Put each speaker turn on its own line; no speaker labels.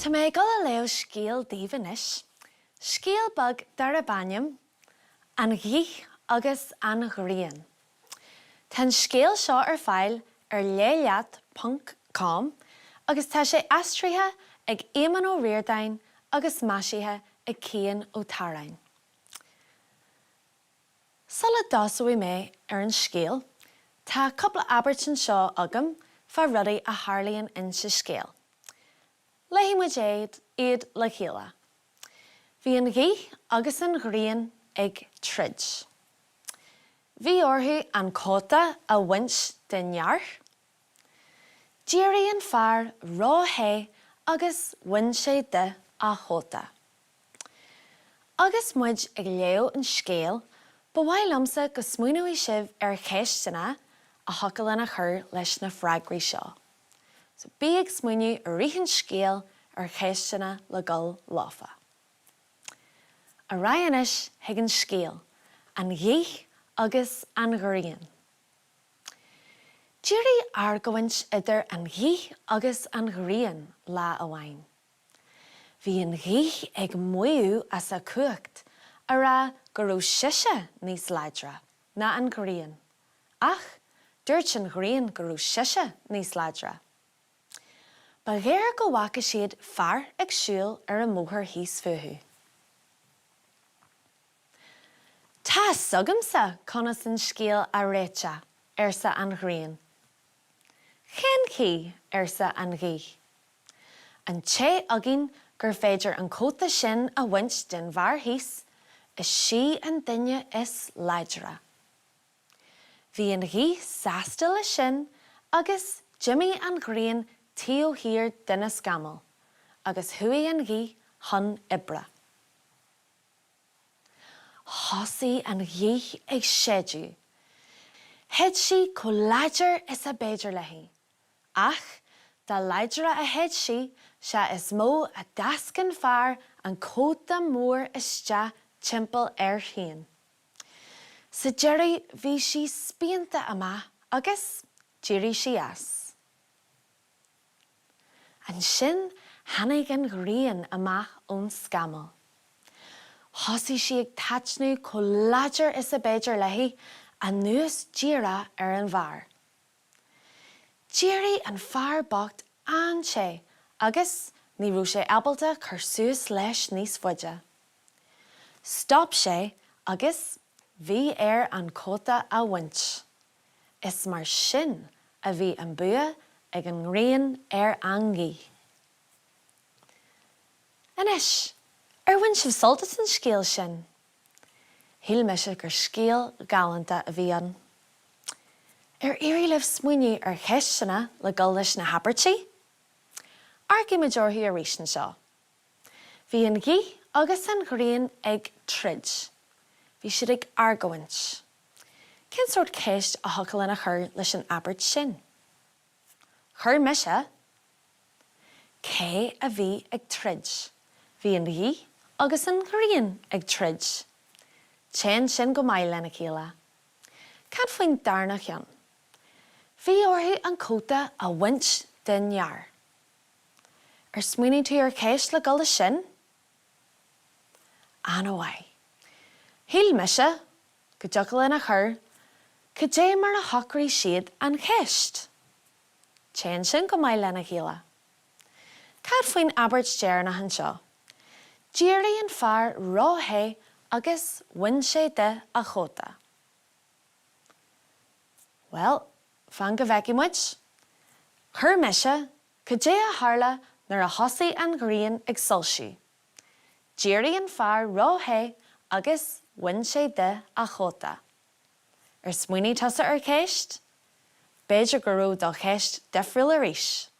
Tá mé ag dul a léamh scéal daoibh anois, scéal beag darb ainm 'An Ghaoth agus an Ghrian'. Tá an scéal seo ar fáil ar léighleat ponc com agus tá sé aistrithe ag Éamonn Ó Ríordáin agus maisithe ag Cian Ó Tarráin. Sula dtosóidh mé ar an scéal, tá cúpla abairt anseo agam fá rudaí a tharlaíonn insa scéal. Léifidh muid iad le chéile. Bhí an ghaoth agus an ghrian ag troid. Bhí orthu an cóta a bhaint den fhear. D'éirigh an fear ró-the agus bhain sé de a chóta. Agus muid ag léamh an scéil, ba mhaith liomsa go smaoineoidh sibh ar cheisteanna a thiocfadh linn a chur leis na freagraí seo. So bí ag smaoineamh i rith an scéil ar cheisteanna le dul leofa. Ar aghaidh anois chuig an scéal, An Ghaoth agus an Ghrian. D'éirigh argóint idir an ghaoth agus an ghrian lá amháin. Bhí an ghaoth ag maíomh as a cumhacht, a rá go raibh sise níos láidre ná an ghrian, ach dúirt an ghrian go raibh sise níos láidre. Ba ghearr go bhfaca siad fear ag siúl ar an mbóthar thíos fúthu. Tá 'fhios agamsa conas an scéal a réiteach, arsa an ghrian. Cén chaoi? arsa an ghaoth. An té againn gur féidir an cóta sin a bhaint den bhfear thíos, is sí an duine is láidre. Bhí an ghaoth sásta leis sin agus d'imigh an ghrian taobh thiar de na scamaill agus chuaigh an ghaoth chun oibre. Thosaigh an ghaoth ag séideadh. Shéid sí chomh láidir is a b'fhéidir léi. Ach dá láidre a shéid sí, sea is mó a d'fhásc an fear an cóta mór isteach timpeall air féin. Sa deireadh bhí sí spíonta amach agus d'éirigh sí as. Ansin tháinig an ghrian amach ón scamall. Thosaigh sí ag taitneamh chomh láidir is a b'fhéidir léi anuas díreach ar an bhfear. D'éirigh an fear bocht an-te agus ní raibh sé ábalta cur suas leis níos faide. Stop sé agus bhí air an cóta a bhaint. Is mar sin a bhí an bua ag an ngrian ar an ngaoth. Anois, ar bhain sibh sult as an scéal sin? Shíl mise gur scéal galánta a bhí ann. Ar éirigh libh smaoineamh ar cheisteanna le dul leis na habairtí? Amharcfaidh muid orthu arís anseo. Bhí an ghaoth agus an ghrian ag troid. Bhí siad ag argóint. Cén sórt ceist a thiocfadh linn a chur leis an abairt sin? Chuir mise, Cé a bhí ag troid? Bhí an ghaoth agus an ghrian ag troid. Téann sin go maith lena chéile. Cad faoin darna ceann? Bhí orthu an cóta a bhaint den fhear. Ar smaoinigh tú ar cheist le dul leis sin? An-mhaith. Shíl mise go dtiocfadh linn a chur, cad é mar a shocraigh siad an cheist? Téann sin go maith lena chéile. Cad faoin abairt deireanach anseo? D'éirigh an fear ró-the agus bhain sé de a chóta. Bhuel, fan go bhfeicfidh muid. Chuir mise, cad é a tharla nuair a thosaigh an ghrian ag soilsiú? D'éirigh an fear ró-the agus bhain sé de a chóta. Ar smaoinigh tusa ar cheist? B'fhéidir go raibh do cheist difriúil arís.